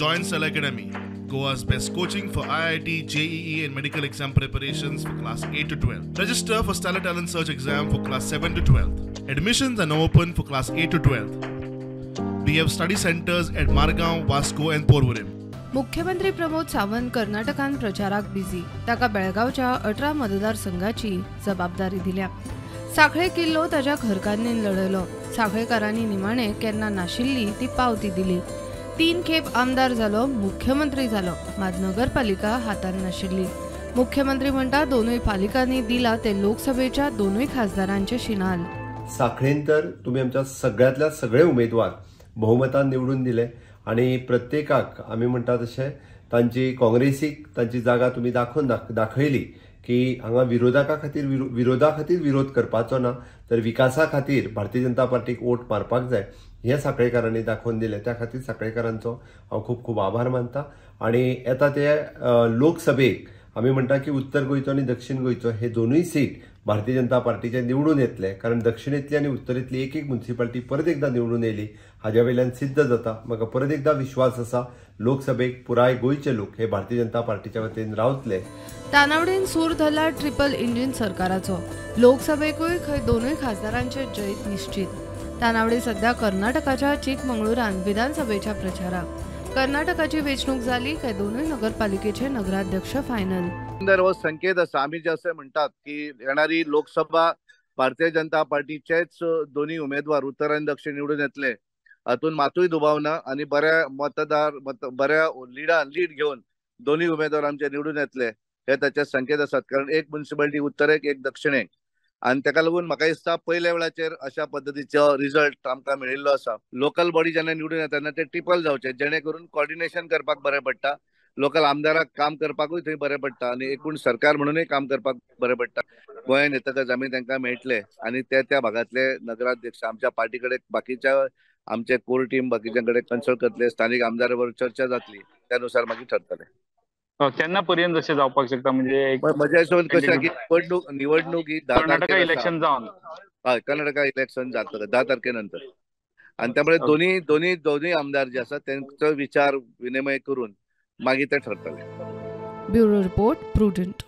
Join Stellar Academy, Goa's best coaching for IIT, JEE and medical exam preparations for class 8 to 12. Register for Stellar Talent Search exam for class 7 to 12. Admissions are now open for class 8 to 12. We have study centers at Margao, Vasco and Porvorim. मुख्यमंत्री प्रमोद सावंत कर्नाटकान प्रचाराक busy. ताका बेळगांवच्या 18 मतदारसंघाची जबाबदारी दिल्या. सांखळे किल्लो ताज्या घरकान्नीन लढयलो. सांखळेकारांनी निमाणे केन्ना नाशिल्ली ती पावती दिली. 3 खेप आमदार जालो, मुख्यमंत्री जालो, मात नगरपालिका हातान नाशिल्ली. मुख्यमंत्री म्हणटा दोनूय पालिकांनी दिला ते लोकसभेच्या दोनूय खासदारांचे शिनाल. सांखळेन तर तुमी आमच्या सगळ्यांतल्या सगळे उमेदवार बहुमतान निवडून दिले आनी प्रत्येकाक आमी म्हणटा तशें तांची काँग्रेसीक तांची जागा तुमी दाखोवन दाखयली की हांगा विरोधका खातीर विरोधा खातीर विरोध करपाचो ना, तर विकासा खातीर भारतीय जनता पार्टीक वोट मारपाक जाय हें सांखळेकारांनी दाखोवन दिलें. त्या खातीर सांखळेकारांचो हांव खूब खूब आभार मानता. आनी येता ते लोकसभेक आमी म्हणटा की उत्तर गोंयचो आनी दक्षिण गोंयचो हे दोनूय सीट भारतीय जनता पार्टीचे निवडून येतले, कारण दक्षिणेंतली आनी उत्तरेंतली एक एक म्युनिसिपालिटी परत एकदा निवडून येयली हाज्या वयल्यान सिद्ध जाता. म्हाका परत एकदा विश्वास आसा लोकसभेक पुराय गोंयचे लोक हे भारतीय जनता पार्टीच्या वतीन रावतले. तानावडेन सूर धरला ट्रिपल इंजिन सरकाराचो. लोकसभेकूय खंय दोनूय खासदारांचे जैत निश्चित. तानावडे सध्या कर्नाटकाच्या चिकमंगळुरान विधानसभेच्या प्रचाराक. कर्नाटकाची वेंचणूक जाली काय दोनूय नगरपालिकेचे नगराध्यक्ष फायनल. हो संकेत आसा. आमी जे अशें म्हणटात की येणारी लोकसभा भारतीय जनता पार्टीचेच दोन्ही उमेदवार उत्तर आनी दक्षिण निवडून येतले हातून मातूय दुबाव ना आनी बऱ्या मतदार बऱ्या लिडान लीड घेवन दोन्ही उमेदवार आमचे निवडून येतले हे ताचे संकेत आसात. कारण एक म्युनिसिपालिटी उत्तरेक, एक दक्षिणेक, आनी ताका लागून म्हाका दिसता पयल्या वेळाचेर अशा पद्दतीचो रिजल्ट आमकां मेळिल्लो आसा. लोकल बॉडी जेन्ना निवडून येता तेन्ना ते ट्रिपल जावचे, जेणे करून कॉर्डिनेशन करपाक बरें पडटा, लोकल आमदाराक काम करपाकूय थंय बरें पडटा आनी एकूण सरकार म्हणूनय काम करपाक बरें पडटा. गोंयान येतकच आमी तांकां मेळटले आनी ते त्या भागांतले नगराध्यक्ष आमच्या पार्टी कडेन, बाकीच्या आमचे कोर टीम बाकीच्या कडेन कन्सल्ट करतले, स्थानीक आमदारा बरोबर चर्चा जातली, त्यानुसार मागीर ठरतले. केन्ना पर्यंत अशें जावपाक शकता? म्हणजे म्हज्या हिशोबान कशें की निवडणूक ही 10 कर्नाटका इलेक्शन जावन, हय, कर्नाटका इलेक्शन जातलें 10 तारखे नंतर आनी त्यामुळे दोन्ही दोन्ही दोन्ही आमदार जे आसा तेंचो विचार विनिमय करून मागीर ते ठरतले. Bureau report, Prudent.